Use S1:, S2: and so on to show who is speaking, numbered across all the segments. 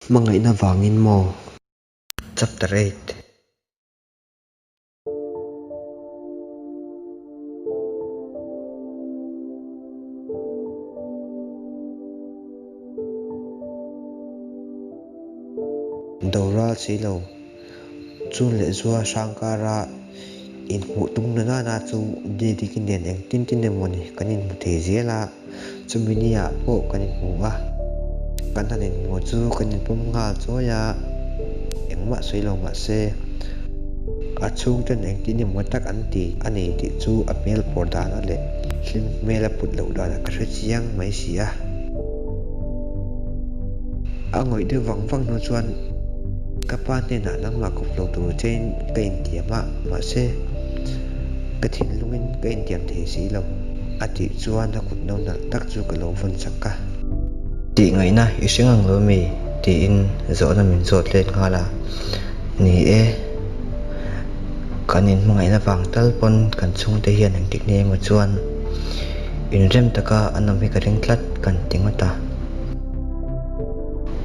S1: Hmangaihna vangin maw? Chapter 8. Doral si lo. Chun leh zua hrang kara inhmuh tum na nana chu Didiki nen engtin tin emaw ni kan inhmu thei zel a, chumi ni ah pawh kan inhmu a. Kan han inhmu chu kan inpawm nghal chawi a, engmah sawi lo mah se a chhungten engtin emaw tak an ti a ni tih chu a hmel pawr dana leh hlim hmel a put loh danah ka hre chiang mai si a. A ngawih deuh vang vang hnu chuan ka pa hnenah nangmah kawp lo tur chein ka intiam a, mahse ka thinlungin ka intiam thei si lo a tih chuan a kut no nalh tak chu ka lo vawn chak a.
S2: Tih ngaihna i hre ngang lo mi? tiin zawhna min zawt let nghal a. Ni e, kan inhmangaihna vang tal pawn kan chhungte hian engtik ni emaw chuan inrem taka an awm hi ka ring tlat kan ti ngawt a.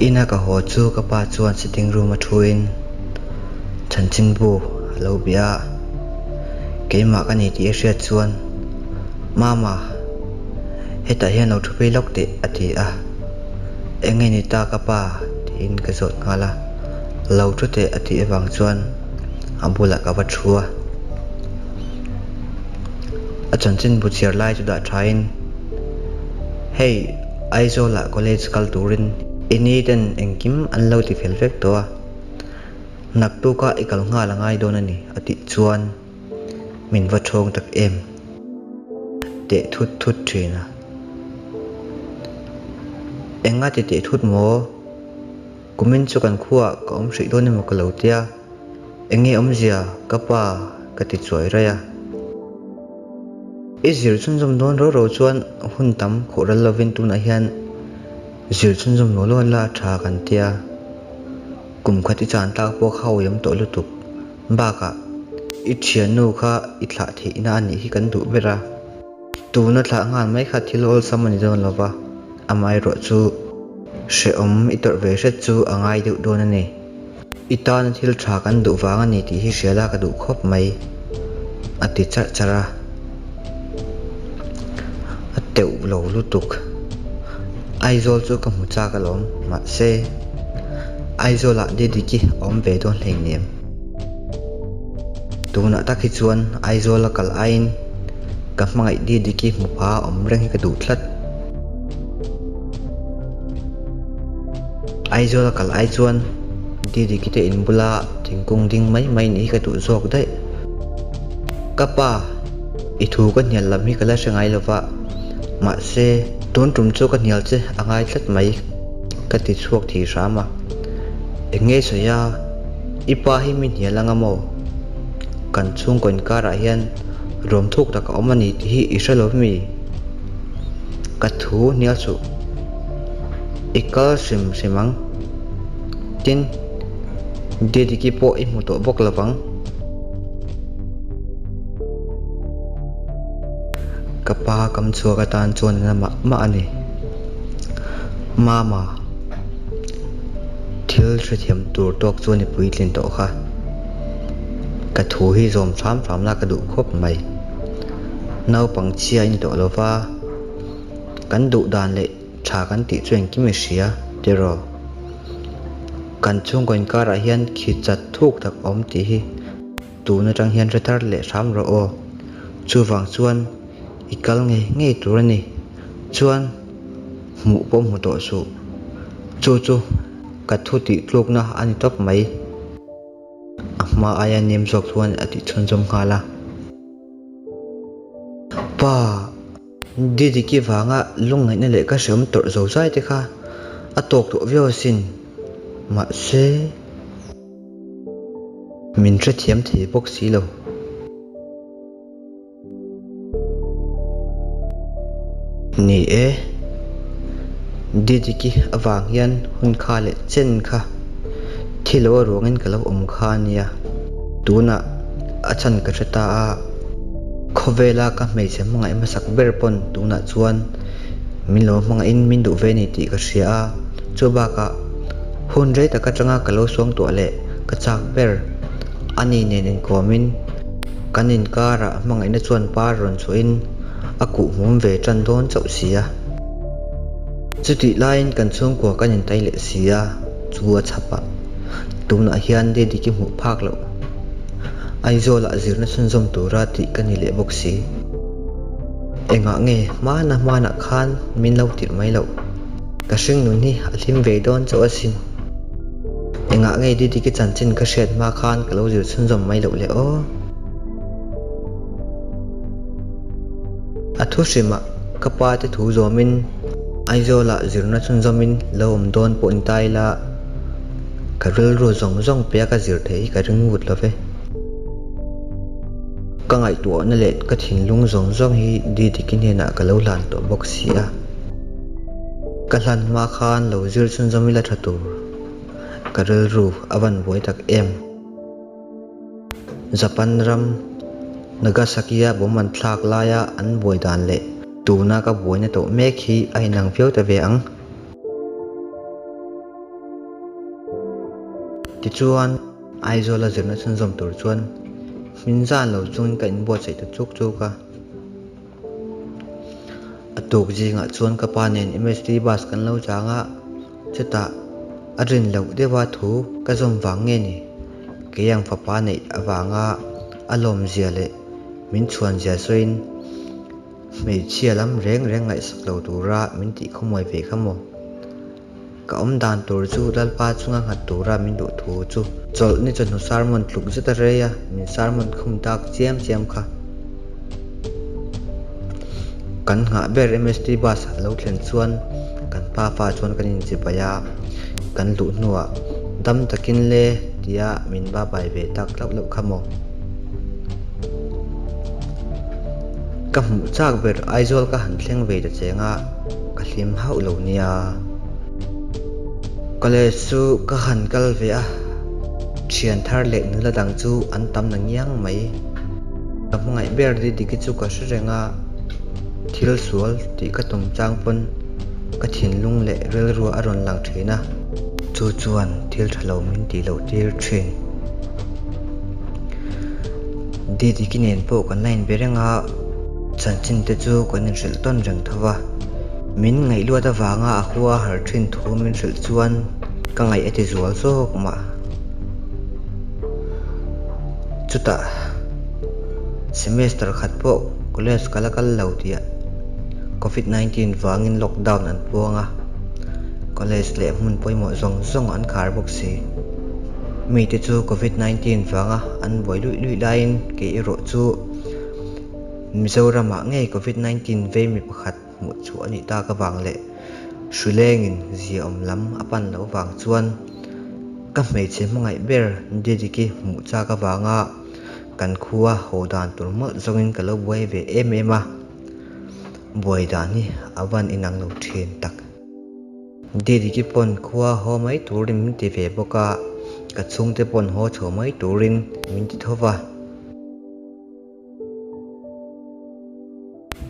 S2: Ina ka haw chu ka pa chuan sitting room a thuin chanchinbu a lo bia a, keimah ka ni tih a hriat chuan, Mama, hetah hian lo thu phei lawk teh a ti a, Eng nge ni ta ka pa? tiin ka zawt nghal a, Lo thu teh a tih avang chuan a bulah ka va thu a. A chanchinbu chhiar lai chu dah thain, Hei, Aizawlah college kal turin i ni ten engkim an lo ti fel vek tawh a, naktuka i kal nghal a ngai dawn a ni a tih chuan min va thawng tak em teh thut thut thin a. Enga ti teh thut maw? Kumin chu kan khuaah ka awm hrih dawn emaw ka lo tia, eng nge awmzia ka pa ka ti chuai raih a. I zir chhunzawm dawn ro ro chuan hun tam khawh ral lovin tunah hian zir chhunzawm law law la tha kan tia, kum khat i chan tlak pawh kha awih awm tawh lutuk. Bakah i thiannu kha i thlah theihna a nih hi kan duh ber a. Tuna thlah nghal mai kha thil awlsam a ni dawn lo va, amaherawh chu hrehawm i tawrh ve hret chu a ngai deuh dawn a ni. I tana thil tha kan duh vang a ni tih hi hria la ka duh khawp mai, a ti charh charh a. A teuh lo lutuk. Aizawl chu ka hmu chak alawm, mahse Aizawlah Didiki a awm ve dawn hleinem. Tunah tak hi chuan Aizawl a kal aiin ka hmangaih Didiki hmu pha awm reng hi ka duh tlat. Aizawl a kal ai chuan Didiki te in bula thingkung ding mai mai nih hi ka duh zawk daih. Ka pa, i thu ka hnial lam hi ka la hre ngai lova, mahse tun tum chu ka hnial che a ngai tlat mai ka ti chhuak thei hram a. Eng nge sawi a? I pa hi mi hnial anga maw? Kan chhungkaw inkarah hian ruam thuk tak a awm a ni tih hi i hre lo mi? Ka thu hnial suh. I kal hrim hrim ang. Tin, Didiki pawh i hmu tawh bawk lovang. Ka pa kam chhuak atan chuan a na mah mah a ni. Mama. Thil hrethiam tur tawk chuan i puitlin tawh kha. Ka thu hi zawm hram hram la ka duh khawp mai. Naupang chhia i ni tawh lo va, kan duh dan leh tha kan tih chu engkim i hria tiraw? Kan chhungkaw inkarah hian khi chat thuk tak a awm tih hi tun atang hian hre thar leh hram rawh aw. Chuvang chuan i kal ngei ngei tur a ni. Chuan. Hmuh pawh hmu tawh suh. Chu chu ka thu tih tlukna a ni tawp mai. A hma aia nem zawk chuan a tih chhunzawm nghal a. Pa, Didiki vanga lungngaihna leh ka hreawm tawrh zo zai te kha a tawk tawh viau asin. Mahse, min hrethiam thei bawk si lo. Ni e, Didiki avang hian hun kha leh chen kha thi lo a ruangin ka lo awm kha a nia. Tunah a chhan ka hre ta a, khawvela ka hmeichhe hmangaih hmasak ber pawn tunah chuan min lo hmangaihin min duh ve a ni tih ka hria a, chu bakah. Hun rei tak atanga ka lo suangtuah leh ka chak ber ani nen inkawmin kan inkarah hmangaihna chuan par rawn chhuahin a kuhmum ve tan dawn chauh si a. Chutih laiin kan chhungkua kan intai leh si a, chu a chhap a, tunah hian Daddy-ki hmuh phak loh Aizawlah zirna chhunzawm tura tih ka ni leh bawk si. Engah nge hmana hmanah khan min lo tirh mai loh? Ka hringnun hi a hlim ve dawn chauh asin. Engah nge Didiki chanchin ka hriat hma khan ka lo zir chhunzawm mai loh le aw? A thu hrimah ka pa te thu zawmin Aizawlah zirna chhunzawmin lo awm dawn pawh ni ta ila ka rilru zawng zawng pia ka zir theih hi ka ring ngut lo ve. Ka ngaihtuahna leh ka thinlung zawng zawng hi Didiki hnenah ka lo hlan tawh bawk si a. Ka hlan hma khan lo zir chhunzawm ila tha tur. Ka rilru a van buai tak em. Japan ram Nagasaki-a bomb an thlak laia an buai dan leh tuna ka buaina tawh mek hi a inang viau ta ve ang. Tichuan, Aizawla zirna chhunzawm tur chuan hmin zan lo chungin ka inbuatsaih ta chuk chuk a. A tuk zingah chuan ka pa nen MST bus kan lo chang a, chutah a rin loh deuha thu ka zawm vang nge ni? Kei ang fapa neih avanga a lawmzia leh min chhuanzia sawiin hmeichhia lam reng reng ngaihsak lo tura min tih khawmuai ve kha maw? Ka awm dan tur chu Lalpa chunga nghat tura min duh thu chu chawlh ni chawhnu sermon tluk zet a rei a, min sermon khum tak chiam chiam kha. Kan nghah ber MST bus a lo thlen chuan kan pa fa chuan kan inchibai a, kan luh hnuah dam takin le tia min ba bai ve tak hlauh hlauh kha maw. Ka hmuh chak ber Aizawl ka han thleng ve ta cheng a, ka hlim hauh lo nia. College chu ka han kal ve a, thian thar leh nula dang chu an tam na ngiang mai. Ka hmangaih ber Didiki chu ka hre reng a, thil sual tih ka tum chang pawn ka thinlung leh rilru a rawn lang thin a, chu chuan thil tha lo min tih loh tir thin. Didiki nen pawh kan la inbe reng a, chanchin te chu kan inhrilh tawn reng tho va. Min ngaihluat avanga a hua har thin thu min hrilh chuan ka ngaih a ti zual zawk mah. Chutah semester khat pawh college ka la kal lo tih Covid 19 vangin lockdown an puang a, college leh hmun pawimawh zawng zawng an khar bawk si. Mite chu Covid 19 vanga an buai luih luih laiin kei erawh chu Mizoramah ngei Covid 19 vei mi pakhat hmuh chhuah a nih tak avang leh Hrilengin ziaawm lam a pan loh vang chuan ka hmeichhe hmangaih ber Didiki hmuh chak avanga kan khua haw dan tur mawlh zawngin ka lo buai ve em em a, buai dan hi a van inang lo thin tak. Didiki pawn khua haw mai turin min ti ve bawk a, ka chhungte pawn haw chho mai turin min ti tho va.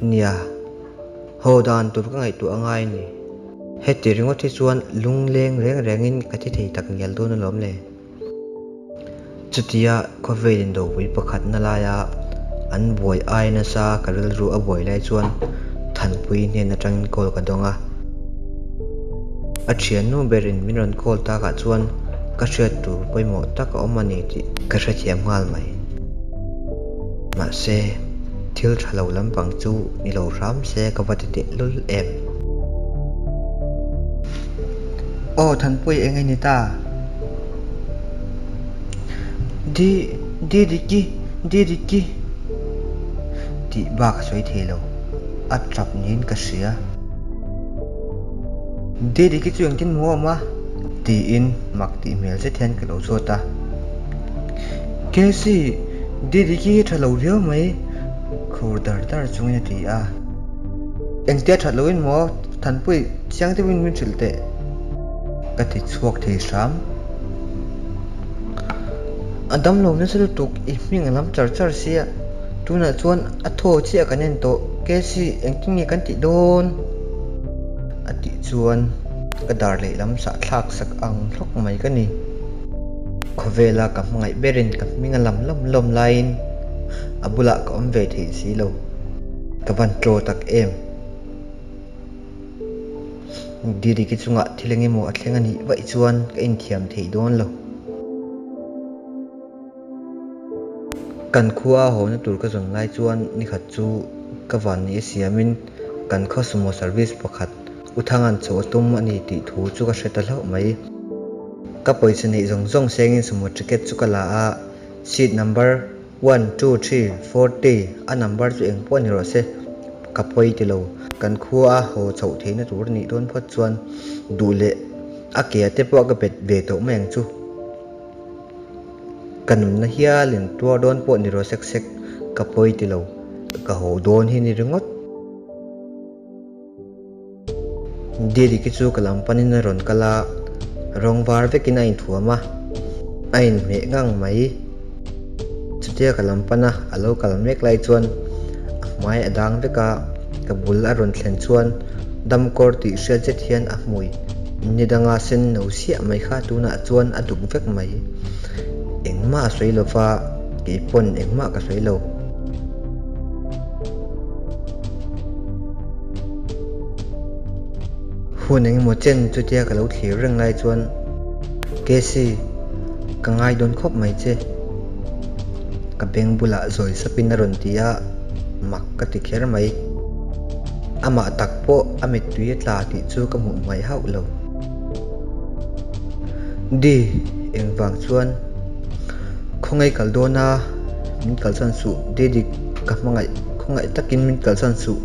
S2: Nia, haw dan tur ka ngaihtuah a ngai a ni. Heti ringawt hi chuan lungleng reng rengin ka thi thei tak ngial dawn alawm le. Chutia khawvel indopui pakhatna laia an buai ai nasa ka rilru a buai lai chuan Thanpui hnen atangin call ka dawng a. A thiannu berin min rawn call takah chuan ka hriat tur pawimawh tak a awm a ni tih ka hrethiam nghal mai. Mahse, thil tha lo lampang chu ni lo hram se ka va ti teh lul em. Aw Thanpui eng nge ni ta? Di, di diki, di diki tih bak a sawi thei lo, a tap niin ka hria. Di diki chu engtin maw a awm a? tiin mak tih hmel zet hian ka lo zawt a. Casey, di diki hi tha lo viau mai, khur dar dar chungin a ti a. Engtia that loin maw Thanpui chiang deuhin min hrilh teh. Ka ti chhuak thei hram. A damlo nasa lutuk i hming a lam char char sia, tunah chuan a thaw chiah kan en tawh, Casey engtin nge kan tih dawn? A tih chuan. Ka dar lehlam sahthlak sak ang hlawk mai ka ni. Khawvela ka hmangaih berin ka hming a lam lawm lawm laiin a bulah ka awm ve thei si lo. Ka van tlaw tak em? Didiki chungah thil eng emaw a thleng a nih vaih chuan ka inthiam thei dawn lo. Kan khua a hawna tur ka zawn lai chuan nikhat chu ka van ni a siamin kan khaw sumo service pakhat U Thanga'n chho a tum a ni tih thu chu ka hre ta hlauh mai. Ka pawisa neih zawng zawng sengin sumo ticket chu ka la a, seat number one, two, three, four, three a number chu eng pawh ni rawh se ka pawi ti lo. Kan khua a haw chhoh theihna tur a nih dawn phawt chuan duh leh a ke ah te pawh ka bet ve tawh mai ang chu. Ka nunna hialin tuar dawn pawh ni rawh sek sek, ka pawi ti lo, ka haw dawn hi ni ringawt. Didiki chu ka lam panin a rawn kal a, rawng var vekin a inthuam a, a inhmeh ngang mai. Chutia ka lam pana a lo kal mek lai chuan a hmai a dang vek a, ka bul a rawn thlen chuan damkawr tih hriat zet hian a hmui ni danga sen no siah mai kha tunah chuan a duk vek mai. Engmah a sawi lova, kei pawn engmah ka sawi lo. Hun engemaw chen chutia ka lo thlir reng lai chuan Casey, ka ngai dawn khawp mai che. Ka beng bulah zawi sapin a rawn ti a, mak ka ti kher mai. Amah tak pawh a mittui a tla tih chu ka hmuh hmaih hauh lo. Di, engvang chuan khawngaih kal dawn a, min kalsan suh, Daddy ka hmangaih, khawngaih takin min kalsan suh.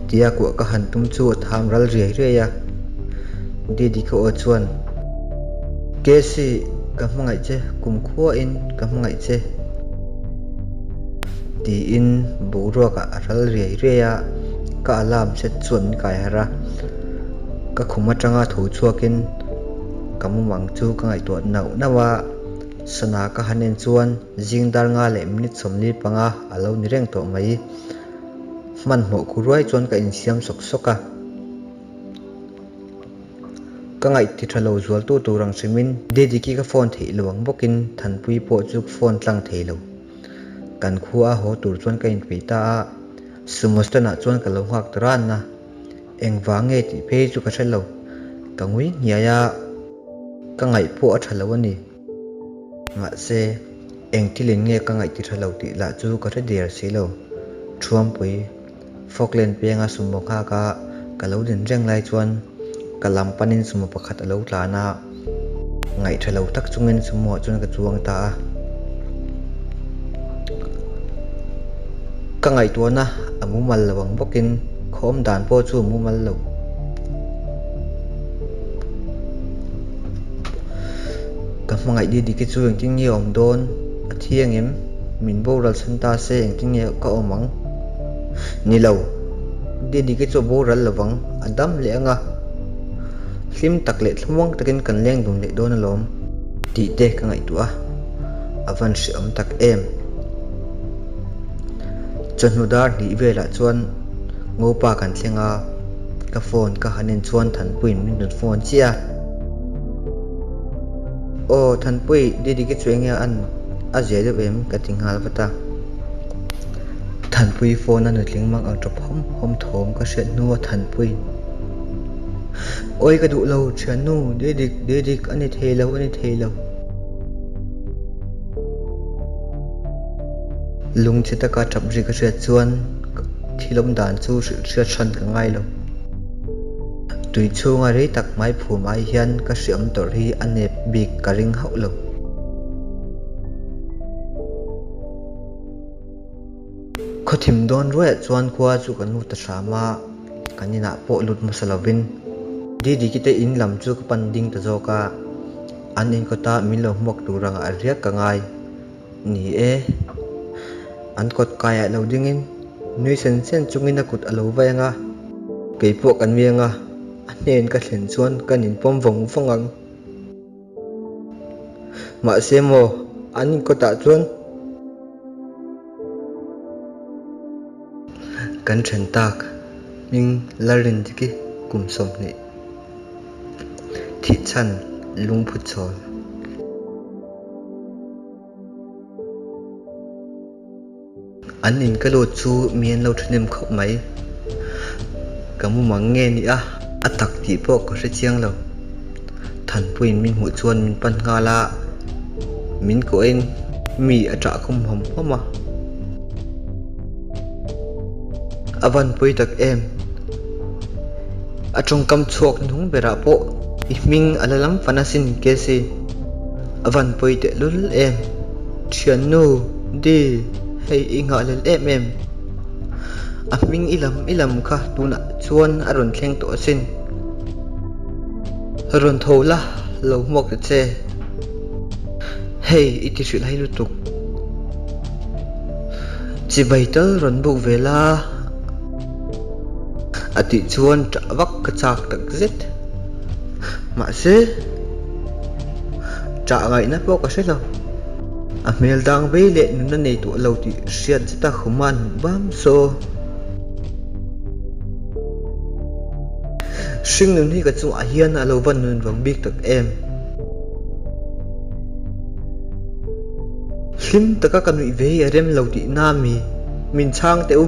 S2: Tia kuah ka han tum chu a tham ral riai riai a, Daddy ka aw chuan, Casey, ka hmangaih che, kumkhuain ka hmangaih che. Tiin boruakah a ral riai riai a, ka alarm set chuan min kai harh a, ka khum atanga tho chhuakin ka mumang chu ka ngaihtuah nauh nauh a, sana ka han en chuan zing dar nga leh minute 45 a lo ni reng tawh mai. Hmanhmawh ku ruai chuan ka insiam sawk sawk a. Ka ngaih ti tha lo zualtu tur ang hrimin Didiki ka phone theih lo ang bawkin Thanpui pawh chu ka phone tlang thei lo. Kan khua a haw tur chuan ka inpeih ta a, sumo stand ah chuan ka lo nghak ta ran a, engvang nge tih phei chu ka hre lo. Ka ngui nghiai a, ka ngaih pawh a tha lo a ni. Mahse, eng thilin nge ka ngaih ti tha lo tih lah chu ka hre der si lo. Thuampui. Falkland penga sumo nghak a ka lo din reng lai chuan ka lam panin sumo pakhat a lo tlan a, ngaihtha lo tak chungin sumo ah chuan ka chuang ta a. Ka ngaihtuahna a mumal lo ang bawkin khaw awm dan pawh chu a mumal lo. Ka hmangaih ni dik hi chu engtin nge awm dawn a thiang em? Min boral chhan ta se engtin nge ka awm ang? Ni lo, ni dik hi chu a boral lo vang, a dam leh ang a, hlim tak leh thlamuang takin kan leng dun leh dawn alawm tih te ka ngaihtuah a, a van hrehawm tak em? Chawhnu dar hnih velah chuan Ngopa kan thleng a, ka phone ka han en chuan Thanpuiin min rawn phone chiah a. Aw Thanpui, Didiki chu enge an a zia deuh em? ka ti nghal vat a. Thanpui phone a nutling mang ang tawp hawm hawm thawm ka hriat hnu a Thanpui. Awi ka duh lo thiannu, Didik, Didik a ni thei lo, a ni thei lo. Lungchhe taka tap ri ka hriat chuan thil awm dan chu hrilh hriat hran ka ngai lo. Tui chhunga rei tak hmai phum ai hian ka hriam tawrh hi a nep bik ka ring hauh lo. Khawthim dawn ruaiah chuan khua chu kan lut ta hram a, kan inah pawh lut hmasa lovin Didiki te in lam chu ka pan ding ta zawk a, an inkawta min lo hmuak tur angah riak ka ngai. Ni e, an kawt kaiah lo dingin nui sen sen chungin a kut a lo vai ang a, kei pawh kan mi ang a, a hnen ka thlen chuan kan inpawm vawng vawng ang. Mahse maw, an inkawtah chuan kan then tak hming Lalrindiki. kum 20. Thih chhan lungphu chawl. An in ka lut chu mi an lo thahnem khawp mai. Ka mumang nge ni a, a tak tih pawh ka hre chiang lo. Thanpuiin min hmuh chuan min pan nghal a, min kuahin mi a ṭah khum hawm hawm a. A van pui tak em? A tawngkam chhuak hnung berah pawh i hming a la lam fan asin Casey. A van pawi tehlul em? Thiannu, Di, hei i nghahhlel em em. A hming i lam i lam kha tunah chuan a rawn thleng tawh asin. Rawn tho la, lo hmuak ta che. Hei i ti hrilh hai lutuk. Chibai tal rawn buk ve la. A tih chuan ṭah vak ka chak tak zet. Mahse, ṭah ngaihna pawh ka hre lo. A hmel dang vei leh nunna nei tawh lo tih hriat zeta khuma an hmuh bam saw. Hringnun hi ka chungah hian a lo va nun vang bik tak em. Hlim taka ka nuih ve hi a rem lo tih na mi min chhang teh u.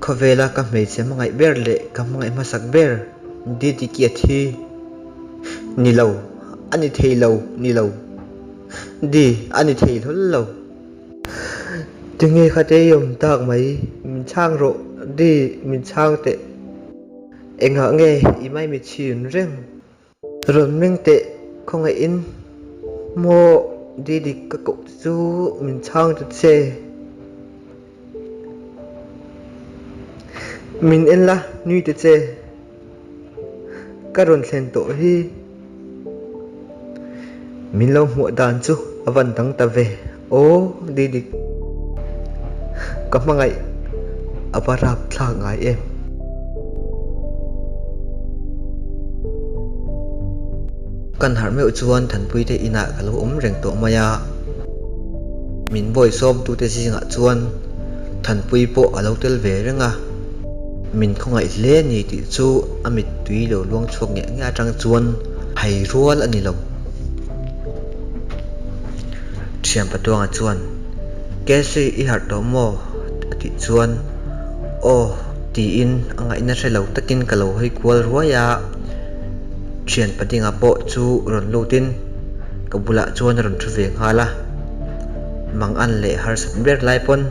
S2: Khawvela ka hmeichhe hmangaih ber leh ka hmangaih hmasak ber Didiki a thi. Ni lo, a ni thei lo, ni lo. Di, a ni thei hlawl lo. Tinge khate i awm tak mai, min chhang rawh, Di, min chhang teh. Engah nge i mai mi chhin reng? Rawn meng teh khawngaihin maw Didik ka koh te chu min chhang ta che. Min en la nui ta che. Ka rawn thlen tawh hi. Min lo hmuah dan chu a van dang ta ve. Aw Didik ka hmangaih a va rap thlak ngai em. Kan harh meuh chuan Thanpui te inah ka lo awm reng tawh mai a. Min bawi sawm tute zingah chuan Thanpui pawh a lo tel ve reng a. Min khawngaih hle a ni tih chu a mittui lo luang chhuak ngiah ngiah atang chuan hai rual a ni lo. Thian Patuanga chuan, Casey i harh tawh maw? a tih chuan, Aw tiin a ngaihna hre lo takin ka lo hawi kual ruai a. Thian Padinga pawh chu rawn lutin ka bulah chuan a rawn thu ve nghal a. Mangan leh harsat ber lai pawn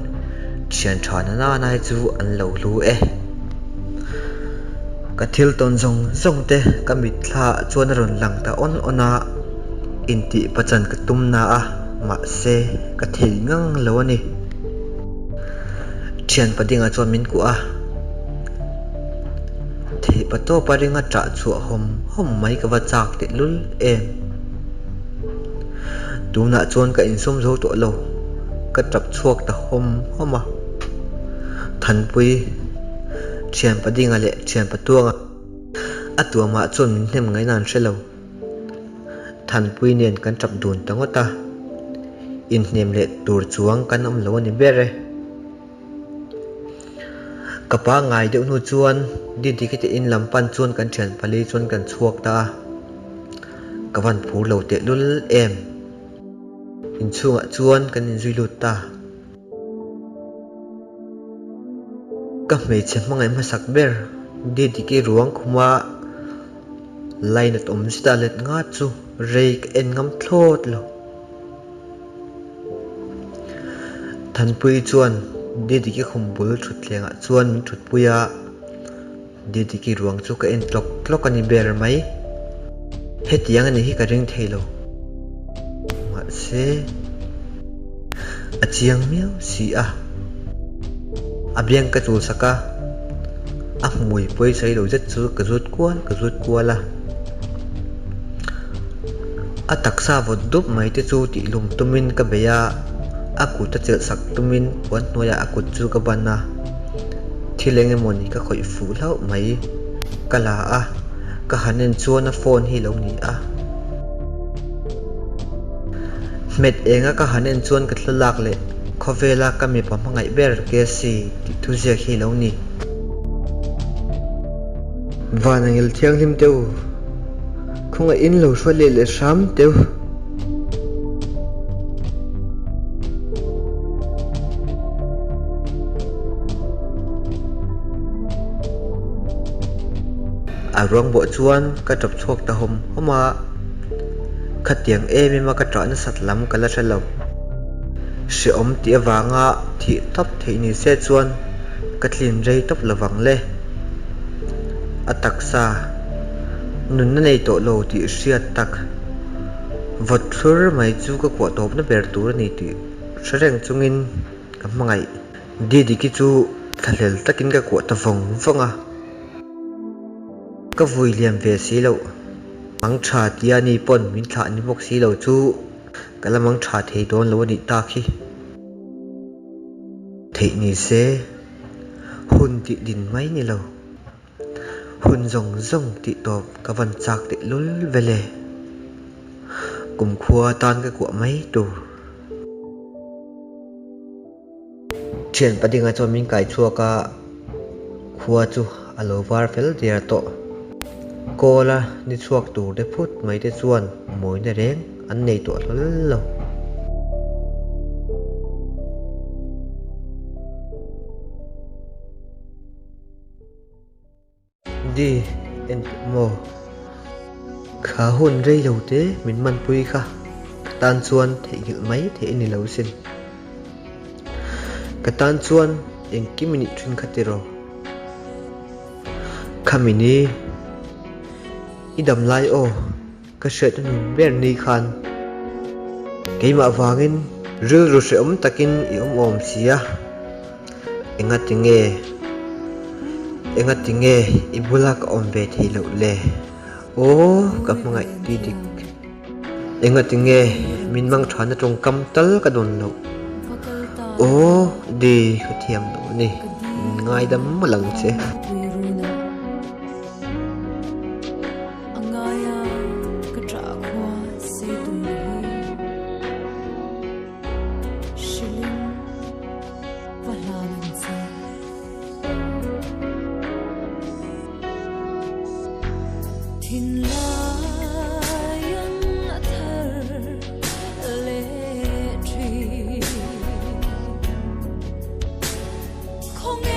S2: thian tha na nana hi chu an lo hlu e. Ka thil tawn zawng zawng te ka mitthla ah chuan a rawn lang ta awn awn a, intih pachan ka tum na a, mahse ka thei ngang lo a ni. Thian padinga chuan min kuah a, theihpa tawpa ringa ṭah chhuah hawm hawm mai ka va chak tehlul em. Tunah chuan ka insawm zo tawh lo, ka tap chhuak ta hawm hawm a. Thanpui, Thianpa Dinga leh Thianpa Tuanga a tuamah chuan min hnem ngaihna an hre lo. Thanpui nen kan tap dun ta ngawt a, inhnem leh tur chuang kan awm lo a ni ber e. Ka pa ngai deuh hnu chuan Didiki te in lam pan chuan kan thian pali chuan kan chhuak ta a, ka van phur lo tehlul em. Inchhungah chuan kan inzui lut ta. Ka hmeichhe hmangaih hmasak ber Didiki ruang khuma lainat awm zet a let ngat chu rei ka en ngam thlawt lo. Thanpuii chuan Didiki khum bul thutthlengah chuan min thutpui a, Didiki ruang chu ka en tlawk tlawk a ni ber mai. Hetiang a ni hi ka ring thei lo. Mahse, a chiang miau si a. A biang ka chul sak a, a hmui pawisa lo zet chu ka zut kual ka zut kual a. A taksa vawt dup mai te chu tihlum tumin ka bei a, a kut a chelh sak tumin puan hnuaiah a kut chu ka ban a, thil eng emaw ni ka khawih fuh hlauh mai. Ka la a, ka han en chuan a phone hi lo ni a. Hmet enga ka han en chuan ka thlalak leh. Khawvela ka mipa hmangaih ber Casey tih thuziak hi lo ni. Van a ngil thianghlim teh u. Khawngaihin lo hruai leh leh hram teh u. A ruang bawh chuan ka tawp chhuak ta hawm hawm a, khatiang em em a ka ṭah nasat lam ka la hre lo. Hrehawm tih avanga thih tawp theih ni se chuan ka tlin rei tawp lovang le. A taksa nunna nei tawh lo tih hriat tak vawt thlur mai chu ka kuah tawpna ber tur a ni tih hre reng chungin ka hmangaih. Didiki chu thlahlel takin ka kuah ta vawng vawng a. Ka vui liam ve si loh. Mang tha tia ni pawn min thlah ni bawk si lo chu ka la mang tha thei dawn lo a nih tak hi. Theih ni se, hun tih din mai ni lo. Hun zawng zawng tih tawp ka van chak teh lul vel e. Kumkhua tan ka kuah mai tur. Thian padinga chuan min kai chhuak a, khua chu a lo var fel der tawh. Kawla ni chhuak tur te phut mai te chuan mawina reng an nei tawh hlawl lo. Di, enteh maw? Kha hun rei lo te min manpui kha ka tan chuan theihnghilh mai theih a ni lo sin. Ka tan chuan engkim i nih thin kha tiraw? Khami ni, i dam lai aw. Ka hriat hnun ber ni khan keimah vangin rilru hrehawm takin i awm awm si a, enga tinge, enga tinge i bula ka awm ve thei loh le? Aw ka hmangaih ti dik. Enga tinge min mang thana tawngkam tal ka dawn loh? Aw di ka thiam loh a ni, min ngaidam mawlh ang che.
S3: A ngaia ka ṭah khua sei tum hi hrilhin va hlan ang che. Thinlaiin a thar leh ṭhin. Khawnge.